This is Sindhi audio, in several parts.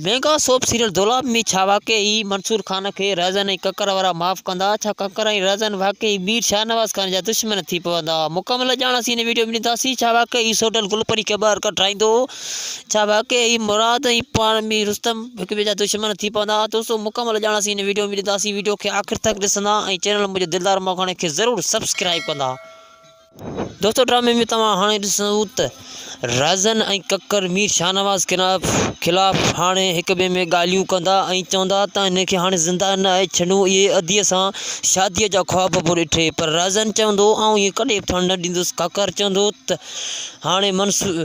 ميگا سوپ سيريل دولاب ۾ ڇا واقعي ئي منصور خان کي رهزن ۽ ڪڪر وارا معاف ڪندا؟ ڇا ڪڪر ۽ رهزن واقعي ئي مير شاهنواز خان جا دشمن ٿي پوندا؟ مڪمل ڄاڻ اسين هن ويڊيو ۾ ڏينداسين. ڇا واقعي ئي سوڍل گل پري کي ٻاهر ڪڍرائيندو؟ ڇا واقعي ئي مراد ۽ پاڻ مير رستم هڪ ٻئي جا دشمن ٿي پوندا؟ دوستو مڪمل ڄاڻ اسين هن ويڊيو ۾ ڏينداسين. ويڊيو کي آخر تڪ ڏسندا ۽ چينل منهنجو دلدار ماکاڻي کي ضرور سبسڪرائيب ڪندا. دوستو ڊرامي ۾ توهان هاڻي ڏسندو ته رازن ۽ ڪڪر مير شاهنواز خلاف هاڻي هڪ ٻئي ۾ ڳالهيون ڪندا ۽ چوندا ته هن کي هاڻي زنده نه آهي ڇڏون اهي اديء سان شاديء جا خواب به ڏٺي پر رازن چوندو آئون ائين ڪڏهن به ٿيڻ نه ڏيندس ڪڪر چوندو ته هاڻي منصور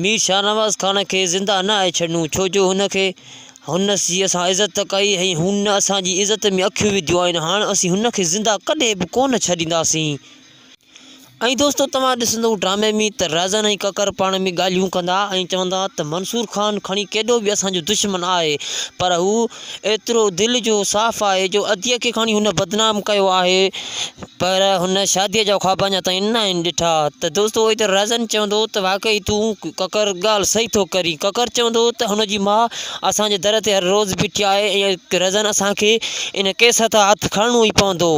مير شاهنواز خان کي زنده نه آهي ڇڏڻو ڇو جو هن کي هن جي اسان عزت ڪئي ۽ هن اسان جي عزت ۾ اکيون وڌيون آهن هاڻ اسين هن کي زنده ڪڏهن به ڪونه ڇڏينداسين. ۽ دوستو توهان ڏسندو ڊرامي ۾ ته رازن ۽ ڪڪر پاڻ ۾ ڳالهيون ڪندا ۽ چوندا ته منصور خان کڻي ڪيڏو به اسان جو دشمن آهي پر هو ايترو دل جو صاف آهي جو اديء کي کڻي هن بدنام ڪيو آهي پر هن شاديء جا خواب اڃا تائين ناهن ڏٺا ته دوستو اتي رازن چوندو ته واقعي تون ڪڪر ڳالهه صحيح ٿو ڪرين ڪڪر چوندو ته هن جي ماء اسان جي در تي هر روز بيٺي آهي ۽ رازن اسان کي ان ڪيس تان هٿ کڻڻو ئي پوندو.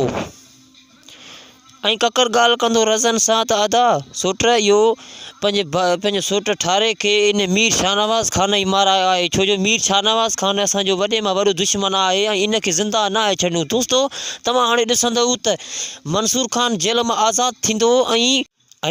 ۽ ڪڪر ڳالهه ڪندو رزن سان ته ادا سوٽ اهو پنهنجي پنهنجي سوٽ ٺاري کي ان مير شاهنواز خان ئي مارايو آهي ڇو جو مير شاهنواز خان اسان جو وڏي مان وڏو دشمن آهي ۽ ان کي زنده نه آهي ڇڏڻو دوستو توهان هاڻي ڏسندؤ ته منصور خان جيل مان آزاد ٿيندو ۽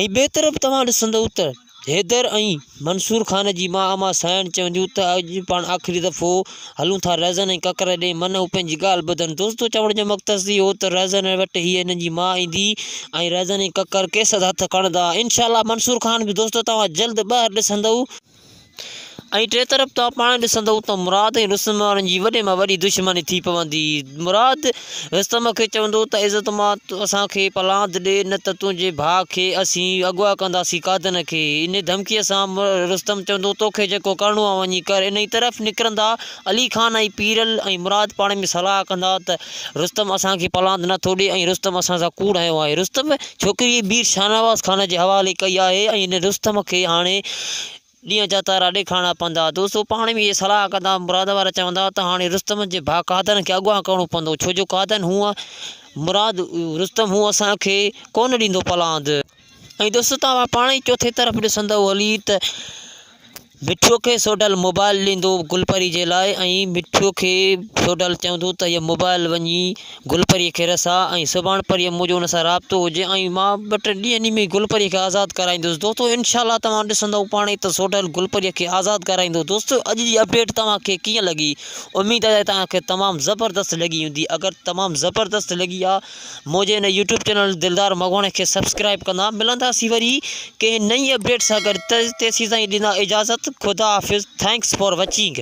۽ ٻئي طرف توهان ڏسندؤ ته حيدر ۽ منصور خان جي ماء امان سانئڻ چونديون ته اڄ پاڻ آخري دفعو هلون ٿا رهزن ۽ ڪڪر ڏي من هو پنهنجي ڳالهه ٻڌن. دوستو چوڻ جو مقصد اهو ته رهزن وٽ هي هنن جي ماء ايندي ۽ رهزن ۽ ڪڪر ڪيس هٿ کڻندا. انشاء الله منصور خان به دوستو توهان جلد ٻاهر ڏسندؤ. ۽ ٽئين طرف توهان پاڻ ڏسندؤ ته مراد ۽ رستم وارن جي وڏي مان وڏي دشمني ٿي پوندي. مراد رستم کي چوندو ته عزت مان اسان کي پلاند ڏي نه ته تنهنجي ڀاء کي اسين اغوا ڪنداسين قادن کي. انهي ڌمڪيء سان رستم چوندو توکي جيڪو ڪرڻو آهي وڃي ڪر. انهي طرف نڪرندا علي خان ۽ پيرل ۽ مراد پاڻ ۾ صلاح ڪندا ته رستم اسان کي پلاند نه ٿو ڏي ۽ رستم اسان سان ڪوڙ هنيو آهي. رستم ڇوڪري مير شاهنواز خان جي حوالي ڪئي آهي ۽ ان رستم کي هاڻي ڏينهن جا تارا ڏيکارڻا پوندا. دوستو پاڻ ۾ اهي صلاح ڪندا مراد وارا چوندا ته هاڻي رستم جي ڀاء قادن کي اغوا ڪرڻو پوندو ڇو جو قادن هونء مراد رستم هونء اسان کي ڪونه ڏيندو پلاند. ۽ دوستو توهان پاڻ ئي چوٿين طرف ڏسندؤ هلي ته مٺوء کي سوڍل موبائل ڏيندو گل پري جي لاء ۽ مٺوء کي سوڍل چوندو ته هيء موبائل وڃي گل پريء کي رساء ۽ سڀاڻ پرينء منهنجو ان سان رابطو هجي ۽ مان ٻه ٽي ڏينهن ۾ گل پريء کي آزاد ڪرائيندس دوستو انشاء الله توهان ڏسندؤ پاڻ ئي ته سوڍل گل پريء کي آزاد ڪرائيندو دوستو اڄ جي اپڊيٽ توهان کي ڪيئن لڳي اميد آهي توهان کي تمام زبردست لڳي هوندي اگر تمام زبردست لڳي آ منهنجي هن يوٽيوب چينل دلدار مغواڻي کي سبسڪرائب ڪندا ملنداسين وري ڪنهن نئين اپڊيٽ سان گڏ تيسين تائين ڏيندا اجازت خدا حافظ thanks for watching.